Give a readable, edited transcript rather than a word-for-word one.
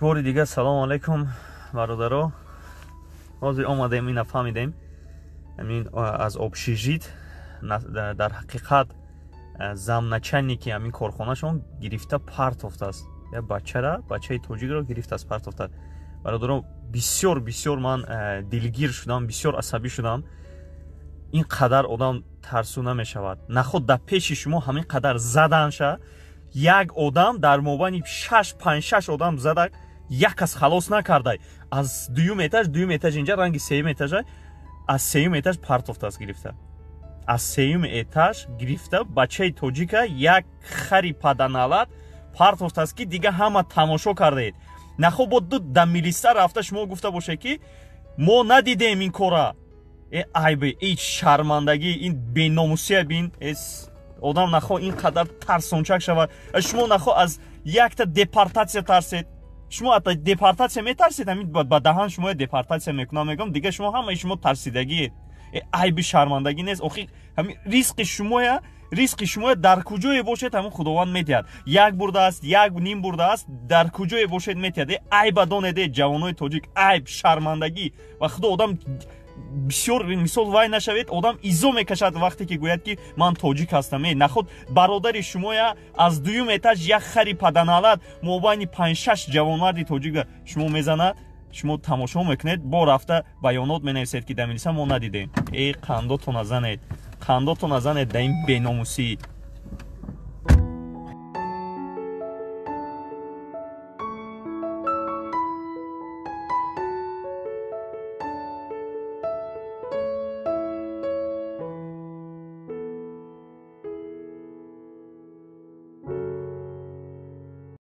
Бори дигар салому алайкум, бародаро. Ҳозир омадем, ина фаҳмидем, ҳамин аз общежит дар ҳақиқат замначальники ҳамин корхонашон гирифта партофтааст як бачара, бачаи тоҷикро гирифтааст, партофтааст. Бародаро, бисёр бисёр ман дилгир шудам, бисёр асабӣ шудам. Ин қадар одам тарсу намешавад. Наход дар пеши шумо ҳамин қадар заданша, як одам дар мобайни шаш, панҷ, шаш одам зада, як кас халос накардай. Аз дуюм этаж, дуюм этаж инҷа ранги сеюм этажа, аз сеюм этаж партофтааст гирифта, аз сеюм этаж гирифта бачаи тоҷика як хари паданалат партофтааст, ки дига ҳама тамошо кардаед. Нахо бо ду да милиса рафта шумо гуфта бошед, ки мо надидем ин кора. Э, айбе, эй, шармандагӣ, ин беномусия бин. Одам нахо ин қадар тарсончак шавад? Шумо нахо аз якта депортатсия тарсед? Шумо ата депортатсия метарсед? Ҳамин ба даҳан шумо депортатсия мекунам, мегӯям, дига шумо ҳамаи шумо тарсидагиед. Э, айби шармандагӣ нест? Охи ҳамин ризқи шумоя, ризқи шумоя дар куҷое бошед, ҳамин Худованд метиҳад. Як бурдааст, як ним бурдааст, дар куҷое бошед, метиҳад. Э, айба донед, э, ҷавонои тоҷик, айб, шармандагӣ. Ва худо, одам бисёр мисол вай нашавед, одам изо мекашад, вақте ки гӯяд, ки ман тоҷик ҳастам. Э, наход бародари шумоя аз дуюм этаж як хари паданалат мобайни панҷ-шаш ҷавонмарди тоҷика шумо мезанад, шумо тамошо мекунед, бо рафта баёнот менависед, ки дар милиса мо надидем. Э, қандотона занед, қандотона занед дар ин беномусӣ.